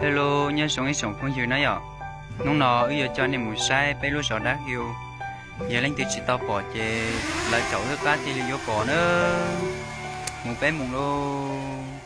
Hello, nyob zoo ib tsoom phooj ywg na yom. Hnub no wb yuav coj nej mus saib peb lub zos Dab Hiu. Yog leej twg tsis tau pom ces lawv caum wb qab thiaj li yuav pom na. Mus peb mus lauj.